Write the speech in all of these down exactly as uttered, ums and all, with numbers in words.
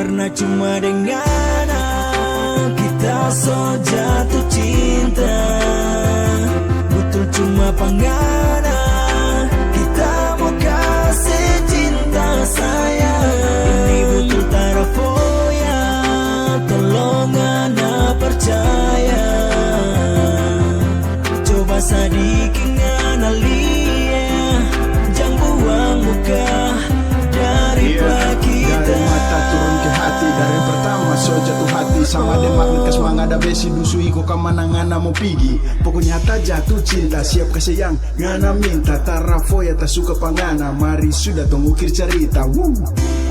Karna cuma deng ngana kita so jatuh cinta. Butul cuma pa ngana kita mo kase cinta sayang. Ini butul tara foya, tolong ngana percaya. Coba sadiki ngana lia, jang buang muka dari pa kita. Iya, dari mata turun ke hati, dari pertama so jatuh hati. Sama deng magnet kas mangada besi, dusu iko ka mana ngana mo pigi. Pokoknya ta jatuh cinta, siap kase yang ngana minta. Tara foya ta suka pa ngana, mari sudah tong ukir carita. Wuh.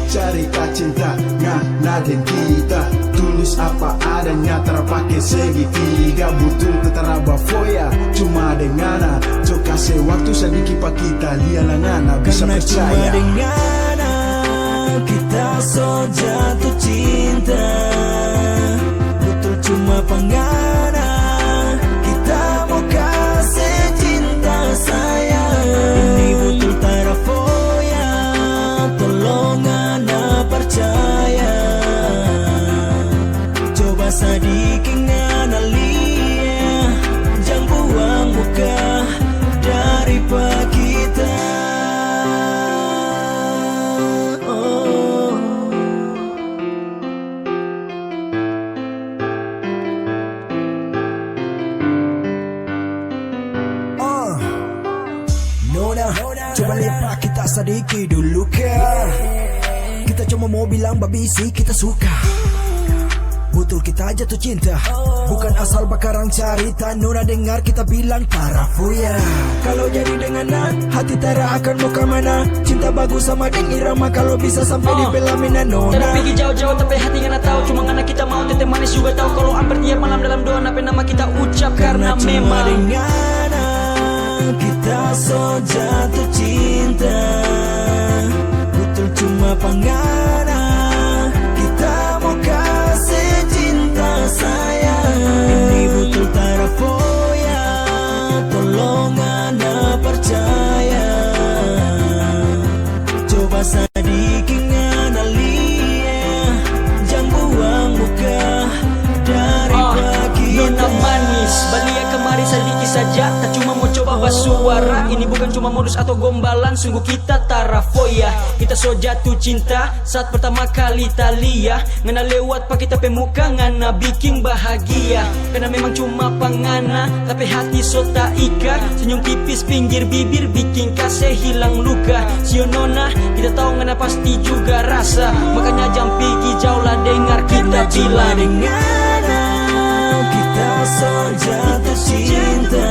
Carita cinta ngana deng kita, tulus apa adanya, tara pake segitiga. Butul ta tara bafoya, cuma deng ngana. Co kase waktu sadiki pa kita, lia la ngana bisa percaya. Karna cuma deng ngana kita so jatuh cinta. Butul cuma pa ngana kita mo kase cinta sayang. Ini butul tara foya, tolong ngana percaya. Coba sadiki ngana lia, jang buang muka dari pa kita. Oh. Ah, Nona, coba lia pa kita sadiki dulu ka. Kita cuma mo bilang babisi kita suka. Butul kita jatuh cinta, bukan asal bakarang carita. Nona dengar kita bilang tara foya. Kalo jadi deng ngana, hati tara akan mo kamana. Cinta bagus sama deng irama, kalo bisa sampe di pelaminan, Nona. Tara pigi jauh-jauh, tapi hati ngana tau. Cuma ngana kita mau, tete manis juga tau. Kalo amper tiap malam dalam doa, na pe nama kita ucap karna memang deng ngana kita so jatuh cinta. Butul cuma pa ngana kita mo kase cinta sayang. Ini butul tara foya, tolong ngana percaya. Coba sadiki ngana lia, jang buang muka dari pa kita. Nona manis, balia kamari sadiki saja, ta cuma mo coba basuara. Ini bukan cuma modus atau gombalan, sungguh kita tara foya. Kita so jatuh cinta saat pertama kali ta lia. Ngana lewat pa kita pe muka, ngana biking bahagia. Karna memang cuma pa ngana, tapi hati so ta ika. Senyum tipis pinggir bibir biking kase hilang luka. Sio Nona, kita tau ngana pasti juga rasa. Makanya jang pigi jauh, la dengar kita bilang. Karna cuma deng ngana kita so jatuh cinta.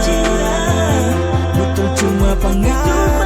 Butul cuma pa ngana